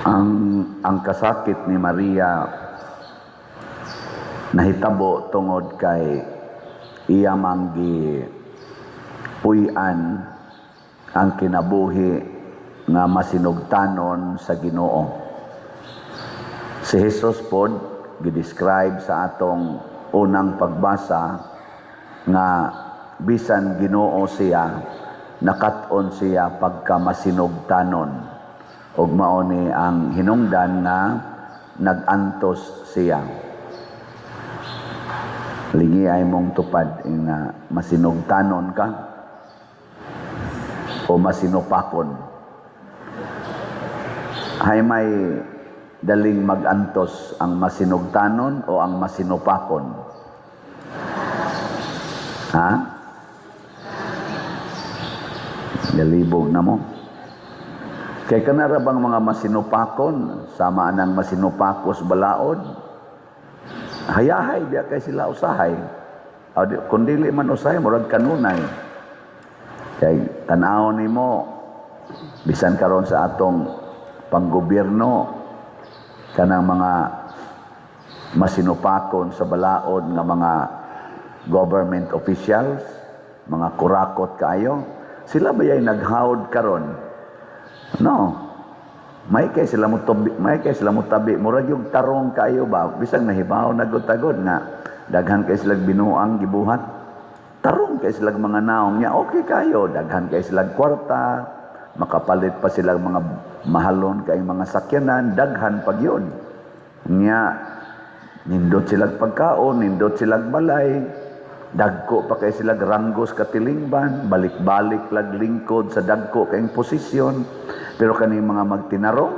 Ang kasakit ni Maria nahitabo tungod kay iya mang gipuy-an ang kinabuhi nga masinugtanon sa Ginoo. Si Jesus pod gidescribe sa atong unang pagbasa nga bisan Ginoo siya, nakat-on siya pagka masinugtanon. Ug mao ni ang hinungdan nga nag-antos siya. Lingi ay mong tupad nga masinugtanon ka o masinupakon. Hay may daling mag-antos, ang masinugtanon o ang masinupakon? Ha? Galibog na mo. Kay kanara bang mga masinupakon, sama anang masinupakos balaod, hayahay biya kay sila usahay. Kung dili man usahay, murag kanunay. Kay tan-awon nimo, bisan karon sa atong panggobyerno, kanang mga masinupakon sa balaod nga mga government officials, mga kurakot kaayo, sila ba yay naghawod karon? No. May kay sila mo tabi, may kay sila mo tabi, murag yung tarong kaayo ba, bisag nahibaw nagutagod nga daghan kay sila binuang gibuhat. Tarong kay sila mga naong niya, okay kayo, daghan kay sila kwarta, makapalit pa sila mga mahalon kay mga sakyanan, daghan pag yun. Nya nindot sila pagkaon, nindot sila balay, dagko pa kay sila ranggos katilingban, balik-balik lag lingkod sa dagko kayong posisyon. Pero kani mga magtinarong,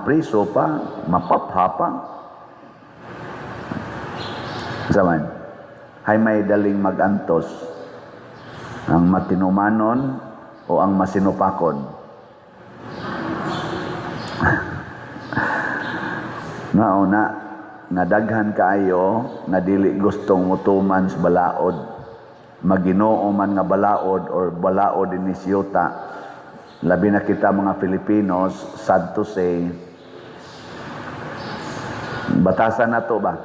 priso pa, mapapha pa. Saman, hay may daling magantos ang matinumanon o ang masinupakon. Nauna, nga daghan kaayo nga dili gustong mutuman sa balaod, maginoo man nga balaod or balaod ini siyuta. Labi na kita mga Filipinos, sad to say, batasan na to ba?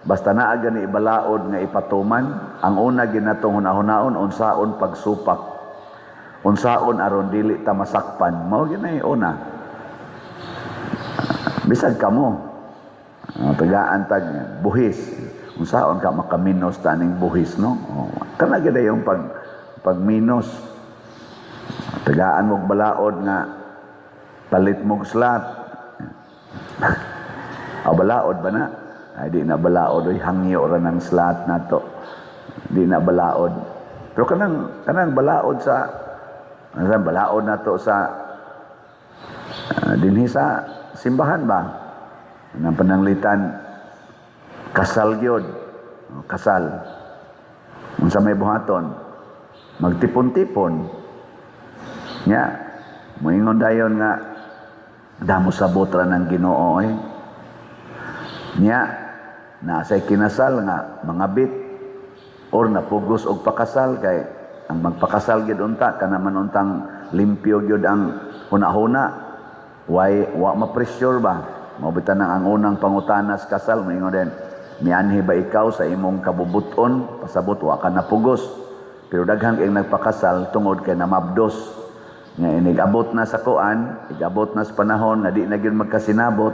Basta naa gani ibalaod nga ipatuman, ang una ginatong hunahunahon unsaon pagsupak, unsaon aron dili ta masakpan, mao ginay una. Bisag kamo, tagaan tag buhis, unsaon ka makaminos taning buhis, no? Kana gyud yung pagminos. Tagaan mog balaod nga palit mog slot. Balaod ba na? Ay, di na balaod, oy, hangyo ra ng slot nato. Di na balaod. Pero kanang balaod sa, ano, balaod nato sa dinhi sa simbahan ba? Nang pananglitan kasal gyud, kasal. Unsa may buhaton? Magtipon-tipon. Nya, moingon dayon nga damo sabot ra ng Ginoo eh. Nya, naasay kinasal nga mga bit or napugos og pakasal kay ang magpakasal gyud unta kana man untang limpyo gyud ang hunahuna. Way wa ma-pressure ba? Mao bitan ang unang pangutana sa kasal moingon din, mianhi ba ikaw sa imong kabubuton? Pasabot wa ka napugos. Pero daghan kay nagpakasal tungod kay namabdos. Nga inigabot na sa kuan, igabot na sa panahon nga di na gyud magkasinabot,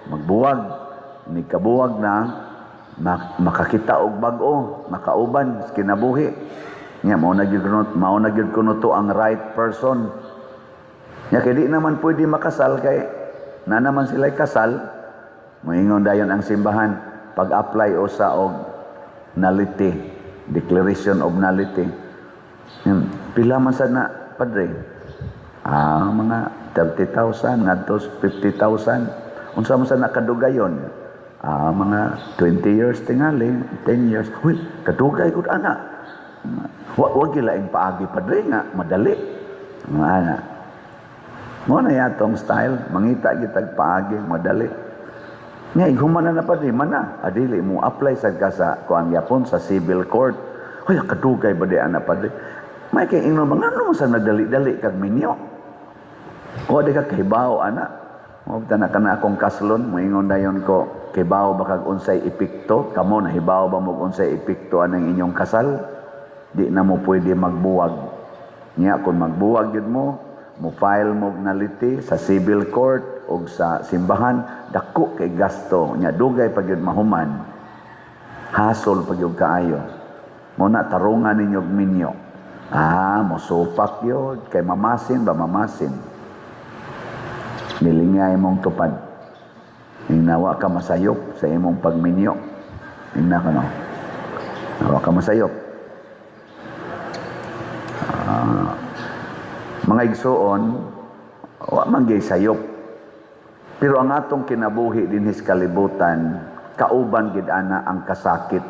magbuwag. Nigkabuwag na makakita og bag-o, makauban sa kinabuhi. Nya mao na gyud kuno to ang right person. Nya kay di naman pwede makasal kay na naman sila kasal. Moingon dayon ang simbahan pag-apply usa og nullity, declaration of nullity. Pila man sad na padre? Mga 30,000 ngadto 50,000. Unsa man sad na kadugayon? Mga 20 years tingali, 10 years. Uy, kadugay gud ana. Wa gilaing paagi padre nga madali. Mga ana. Mo na yatong style, mangita gitag paagi madali. Nga ighuman na na padre, mana, adili mo apply sad ka sa kuan yapon sa civil court. Hoy, kadugay ba di ana, padre? May kay ingnon ba ngano man sa nagdali-dali kag minyo? O di ka kahibaw ana. Mo na kana akong kaslon, moingon dayon ko, "Kibaw ba kag unsay epekto? Kamo, nahibaw ba mo unsay epekto anang inyong kasal? Di na mo pwede magbuwag. Nya kung magbuwag yun mo, mo file mo nullity sa civil court o sa simbahan, dako kay gasto nya, dugay pag yun mahuman, hasol pag yun kaayo. Mo na tarungan ninyo minyo." Ah, mosupak yun kay mamasin ba, mamasin. Nilingay mong tupad. Ingnawa ka masayop sa imong pagminyo. Ingna ka no. Nawa ka masayop. Ah, mga igsuon, wa man gyud sayop. Pero ang atong kinabuhi dinhi sa kalibutan, kauban gid ana ang kasakit.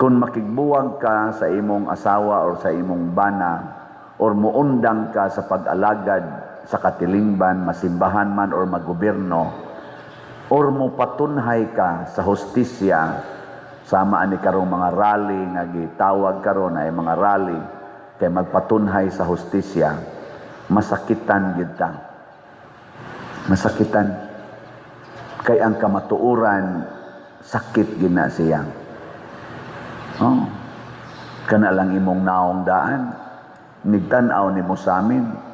Kung makigbuwag ka sa imong asawa or sa imong bana or muundang ka sa pag-alagad sa katilingban, masimbahan man or magobyerno, or mopatunhay ka sa hustisya, sama ani karong mga rally nga gitawag karon ay mga rally kay magpatunhay sa hustisya, masakitan gid ta. Masakitan. Kay ang kamatuoran, sakit gid na siya. Oh. Kana lang imong naong daan. Nigtan-aw nimo sa amin.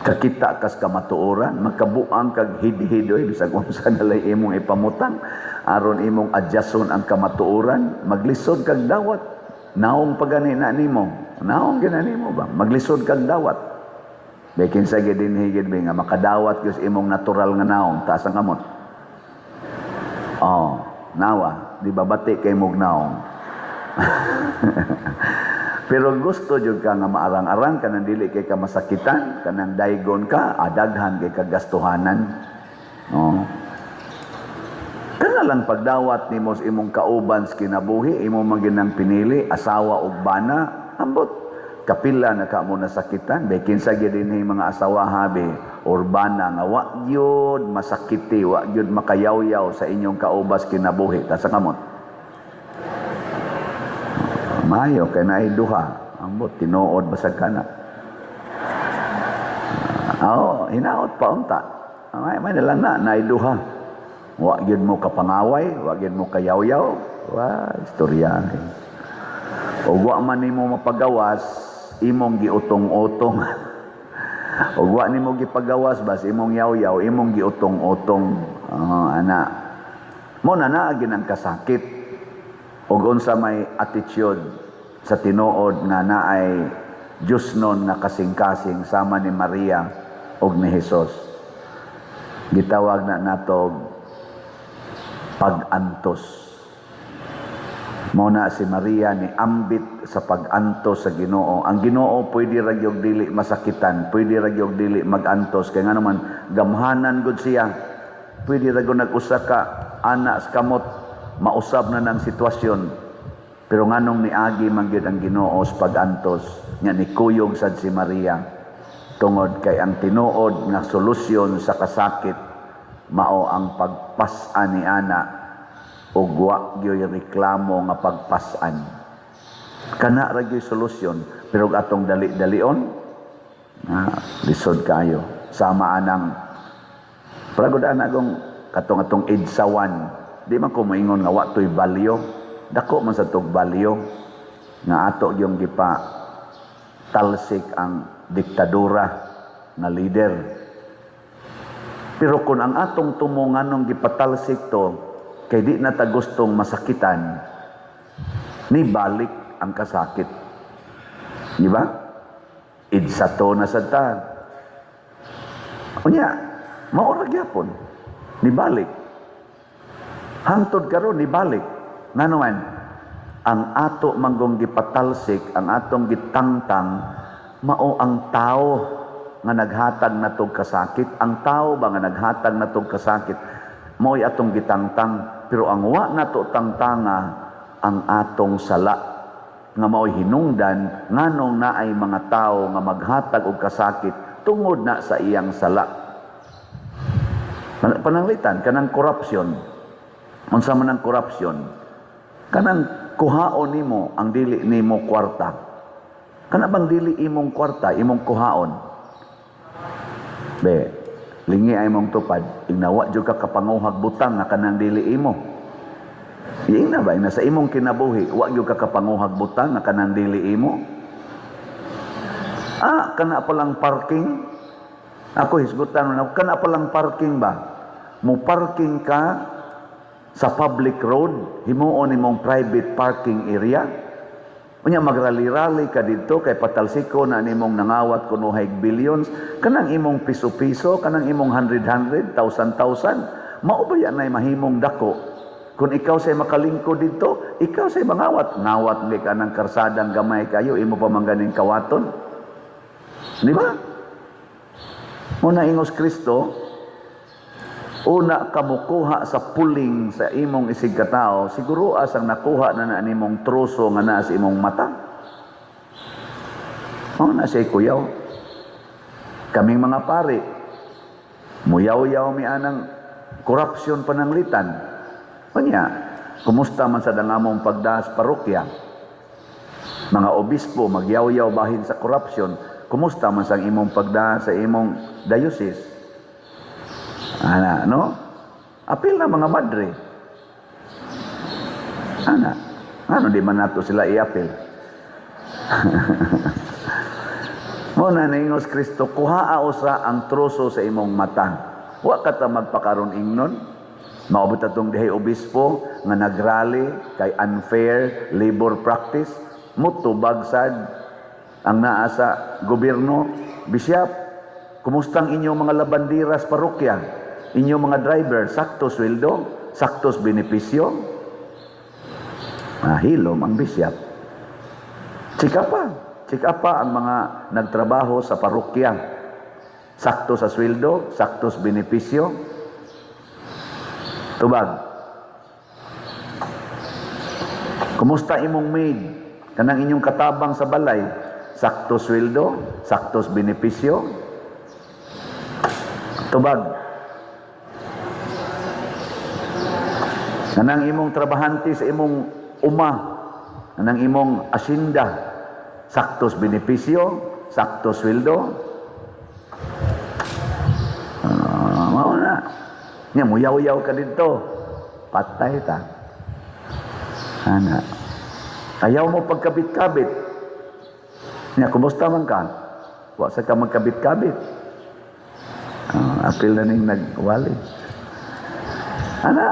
Kakita kas kamatuoran, makabuang kag hidhidoy, bisag unsa na lay imong ipamutang aron imong adjuston ang kamatuoran, maglisod kag dawat. Naong pagani na nimo, naong gina nimo ba? Maglisod kag dawat. Bay kinsa gid dinhi gid nga makadawat gyud imong natural nga naong, taas ang kamot. Oh, nawa, di ba bati kay mog naong? Pero gusto jud ka nga maarang-arang kanang dili kay ka masakitan, kanang daygon ka, adaghan kay kagastuhanan. Oh. Kana lang pagdawat nimo sa imong kauban sa kinabuhi, imo man ginang pinili, asawa ug bana, ambot kapila na ka mo nasakitan. Bay kinsa gyud dinhi mga asawa habi or bana nga wa gyud masakiti, wa gyud makayawyaw sa inyong kaubas kinabuhi, ta sa kamot? Mayo kay naay duha. Ambot tinuod basag kana. Oh, hinaot pa unta. May na lang na naay duha. Wa gyud mo kapangaway, wa gyud mo kayawyaw. Wa istorya kay. Ug wa man nimo mapagawas, imong giutong-utong. Ug wa nimo gipagawas bas imong yaw-yaw, imong giutong-utong. Oh, ana. Mo na naa ang kasakit. Ug unsa may attitude sa tinuod nga naay Diyos nun nga kasing-kasing sama ni Maria ug ni Jesus. Gitawag na nato pag-antos. Mao na si Maria ni ambit sa pag-antos sa Ginoo. Ang Ginoo pwede ra gyud dili masakitan, pwede ra gyud dili mag-antos kay ngano man gamhanan gud siya. Pwede ra gyud nag-usa ka ana sa kamot, mausab na ng sitwasyon. Pero nganong niagi man gyud ang Ginoo sa pag-antos nya nikuyog sad si Maria tungod kay ang tinuod nga solusyon sa kasakit mao ang pagpas-an ni ana ug wa gyoy reklamo nga pagpas-an. Kana ra gyoy solusyon, pero atong dali-dalion, lisod kayo. Sama anang pragod ana gong katong atong EDSA 1. Di man ko moingon nga wa to'y value. Dako man sa tog value nga ato yung gipa talsik ang diktadura nga leader. Pero kung ang atong tumo nganong gipatalsik to kay di na ta gustong masakitan, ni balik ang kasakit. Di ba? EDSA 2 na sad ta. Unya, mao ra gyapon. Ni balik. Hangtod karon ni balik. Ngano man, ang ato manggong gipatalsik, ang atong gitangtang, mao ang tao nga naghatag natog kasakit. Ang tao ba nga naghatag natog kasakit, mao'y atong gitangtang. Pero ang wa nato tangtanga, ang atong sala nga mao'y hinungdan nganong naay mga tao nga maghatag og kasakit tungod na sa iyang sala. Pananglitan kanang corruption. Unsa man ang corruption? Kanang kuhaon nimo ang dili nimo kwarta. Kana bang dili imong kwarta, imong kuhaon? Be, lingi ay mong tupad, ingna wa jud ka kapanguhag butang nga kanang dili imo. Ingna ba, ingna sa imong kinabuhi, wa jud ka kapanguhag butang nga kanang dili imo? Ah, kana palang parking? Ako hisgutan mo na, kana palang parking ba? Mo parking ka sa public road, himuon nimong private parking area. Unya magrally-rally ka didto kay patalsiko na nimong nangawat kunuhay billions, kanang imong piso-piso, kanang imong hundred-hundred, thousand-thousand, mao ba yan ay mahimong dako? Kung ikaw say makalingkod didto, ikaw say mangawat. Ngawat ni ka ng karsadang gamay kayo, imo pa man ganing kawaton. Di ba? Muna ingos Kristo, una ka mukuha sa puling sa imong isig katao, siguro asang nakuha na na nimong troso nga naa sa imong mata. Mao na siya kuyaw. Kaming mga pari, muyaw-yaw mi anang corruption pananglitan. Unya, kumusta man sa dangamong pagdas parokya? Mga obispo magyaw-yaw bahin sa corruption, kumusta man sa imong pagda sa imong diocese? Ana, no? Apil na mga madre. Ana, ano di man nato sila iapil? Mo na niingos Kristo, kuhaa usa ang troso sa imong mata. Wa ka ta magpakaron ingnon. Maabot atong dihay obispo nga nagrally kay unfair labor practice, mutubag sad ang naa sa gobyerno. Bishop, kumusta ang inyong mga labandiras parokya? Inyong mga driver, sakto sweldo, saktos benepisyo? Ah, hilom ang bishop. Chika pa. Chika pa ang mga nagtrabaho sa parokya. Sakto sa sweldo, sakto sa benepisyo. Tubag. Kumusta imong maid? Kanang inyong katabang sa balay, sakto sweldo, sakto sa benepisyo. Tubag. Kanang imong trabahante sa imong uma, kanang imong asyenda, saktos benepisyo, sakto sweldo. Mao na. Nya muyaw-yaw ka didto, patay ta. Ana. Ayaw mo pagkabit-kabit. Nya kumusta man ka? Wa sa ka magkabit-kabit. Apil na ning nagwali. Ana.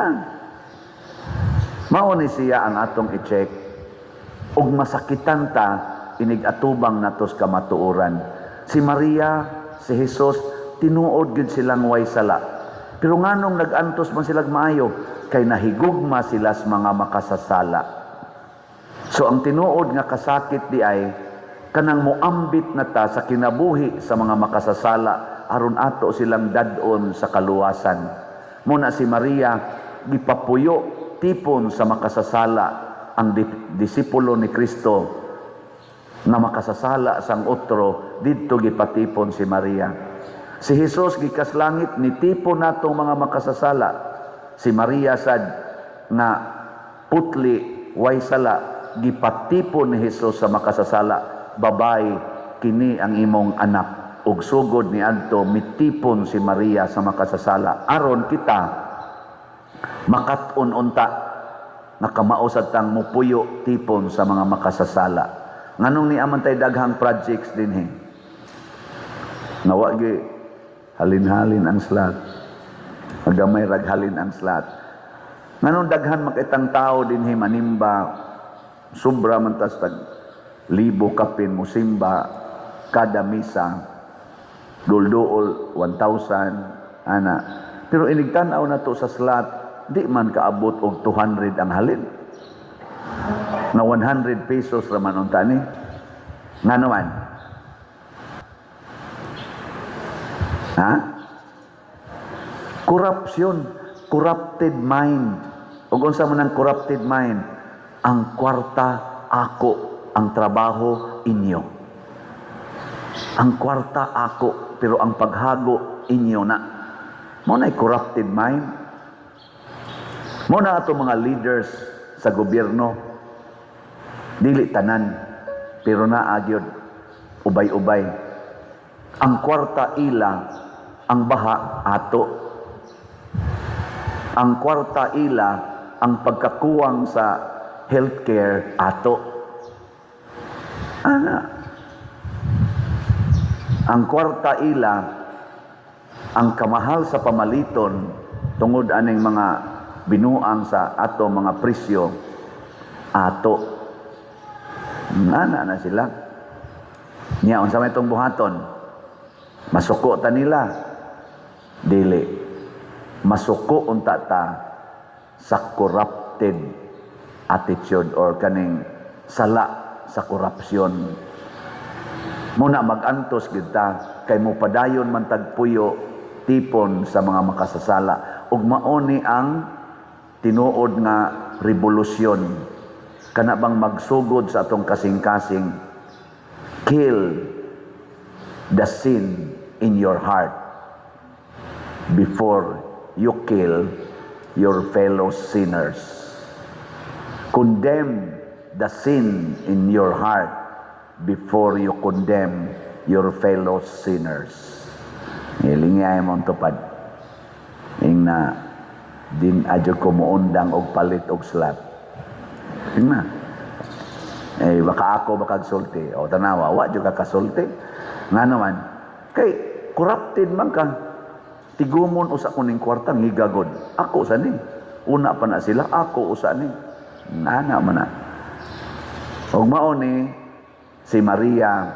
Mao ni siya ang atong i-check ug masakitan ta inig atubang natos kamatuoran. Si Maria, si Jesus, tinuod gyud silang way sala. Pero nganong nag-antos man silag maayo? Kay nahigugma sila sa mga makasasala. So ang tinuod nga kasakit di ay kanang moambit na ta sa kinabuhi sa mga makasasala aron ato silang dad-on sa kaluwasan. Muna si Maria gipapuyo tipon sa makasasala ang disipulo ni Kristo nga makasasala sang otro, didto gipatipon si Maria. Si Jesus gikas langit nitipon natong mga makasasala. Si Maria sad nga putli way sala gipatipon ni Jesus sa makasasala. Babay, kini ang imong anak. Ug sugod ni adto mitipon si Maria sa makasasala aron kita makat-on unta nga kamao sad tang mupuyo tipon sa mga makasasala. Nganong ni aman tay daghang projects dinhi? Nga wa gi halin-halin ang slot. Magamay rag halin ang slot. Nganong daghan makitang tao dinhi manimba, sobra man tas tag libo kapin musimba kada misa, dulduol 1,000 ana. Pero inig tan-aw na to sa slot, di man kaabot og 200 ang halin. Nga 100 pesos ra man unta ni. Ngano man? Ha? Corruption, corrupted mind. Ug unsa man ang corrupted mind? Ang kwarta ako, ang trabaho inyo. Ang kwarta ako, pero ang paghago inyo na. Mao na corrupted mind. Mao na ato mga leaders sa gobyerno, dili tanan, pero naa gyud ubay-ubay. Ang kwarta ila, ang baha ato. Ang kwarta ila, ang pagkakuwang sa healthcare ato. Ana. Ang kwarta ila, ang kamahal sa pamaliton tungod aning mga binuang sa ato mga presyo ato. Ana na sila. Nya unsa may itong buhaton? Masuko ta nila? Dili. Masuko unta ta sa corrupted attitude or kaning sala sa korupsyon. Muna magantos gyud ta kay mopadayon man tagpuyo tipon sa mga makasasala ug mao ni ang tinuod nga revolusyon. Kana bang magsugod sa atong kasing-kasing, kill the sin in your heart before you kill your fellow sinners. Condemn the sin in your heart before you condemn your fellow sinners. Hilingay mo ang tupad. Ing na din adyo ko muundang og palit og slot. Ing na. Eh, baka ako makagsulti. O tanawa, wa jud ka kasulti. Nga naman, kay corrupted man ka. Tigumon usa ko ning kwarta ngigagod. Ako sa ni. Una pa na sila, ako usa ni. Ana man na. Og mao ni si Maria,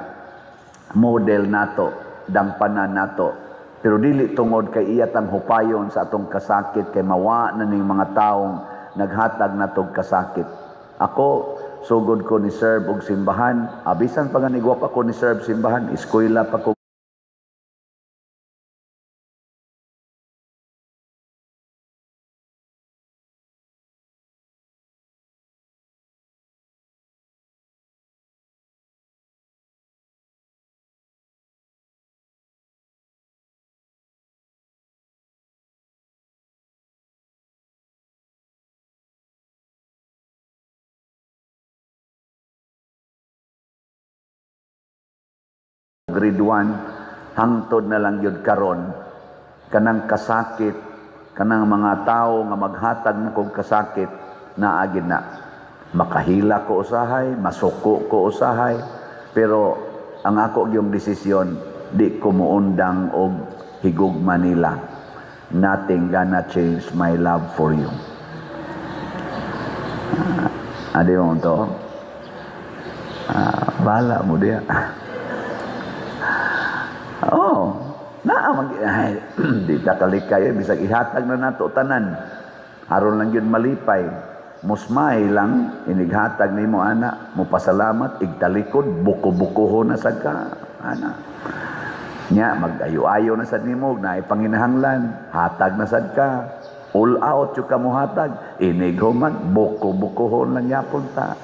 model nato, dangpanan nato. Pero dili tungod kay iya tang hupayon sa atong kasakit, kay mawa na ning mga taong naghatag natog kasakit. Ako, sugod ko ni serve og simbahan, abisan pa nga nigwap ako ni serve simbahan, eskwela pa ko grade 1, hangtod na lang yun karon kanang kasakit, kanang mga tao nga maghatag na kong kasakit, naagin na. Makahila ko usahay, masuko ko usahay, pero ang ako yung desisyon, di ko muundang og higugma nila. Nothing gonna change my love for you. Adi mo to? Bala mo diya. Oh, naa mag ay, di ta kalikay, bisag ihatag na nato tanan. Aron lang gyud malipay. Musmay lang inighatag nimo ana, mopasalamat igtalikod buko-bukoho na sad ka ana. Nya mag-ayo-ayo na sad nimo, naay panginahanglan, hatag na sad ka. All out jud ka mohatag, inighuman buko-bukohon lang yapon ta.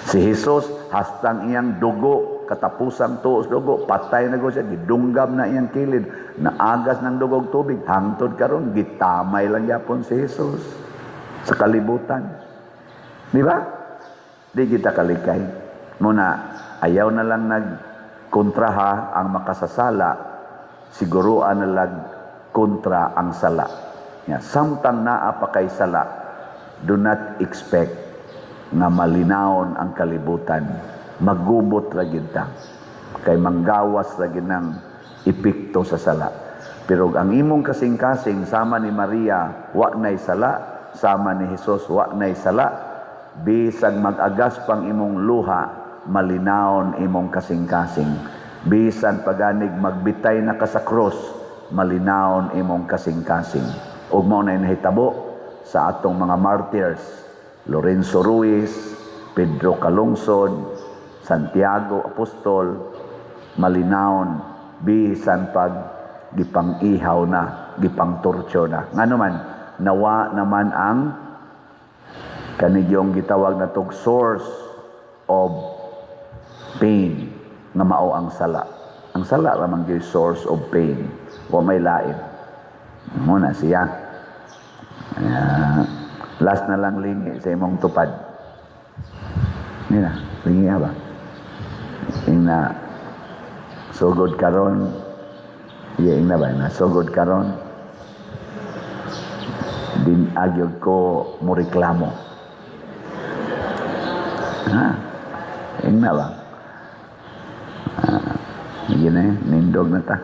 Si Jesus hastang iyang dugo, katapusang tuos dugo, patay na go siya, gidunggam na iyang kilid, naagas ng dugog tubig, hangtod karon gitamay lang yapon si Jesus sa kalibutan. Di ba? Di kita kalikay. Muna, ayaw na lang nagkontraha ang makasasala, siguruan na lang kontra ang sala. Ya, samtang naa pa kay sala, do not expect nga malinawon ang kalibutan. Magubot ra gyud ta. Kay manggawas ra gyud ng epekto sa sala. Pero ang imong kasing-kasing sama ni Maria, wa nay sala, sama ni Jesus, wa nay sala, bisag mag-agas pang imong luha, malinawon imong kasing-kasing. Bisan paganig magbitay na ka sa krus, malinawon imong kasing-kasing. Ug mao na nahitabo sa atong mga martyrs, Lorenzo Ruiz, Pedro Calungsod, Santiago Apostol, malinawon bisan pag gipang-ihaw na, gipang-torture na. Ngano man, nawa naman ang kanigyong gitawag na tog source of pain nga mao ang sala. Ang sala ramang gyud source of pain, wa may lain. Muna siya. Kaya, last na lang lingi sa imong tupad. Ni na, lingi ba? Ing na sugod karon, iya ing na ba? Na sugod karon, din agyog ko mo reklamo. Ha? Ing na ba? Ah, sige na eh, nindog na ta.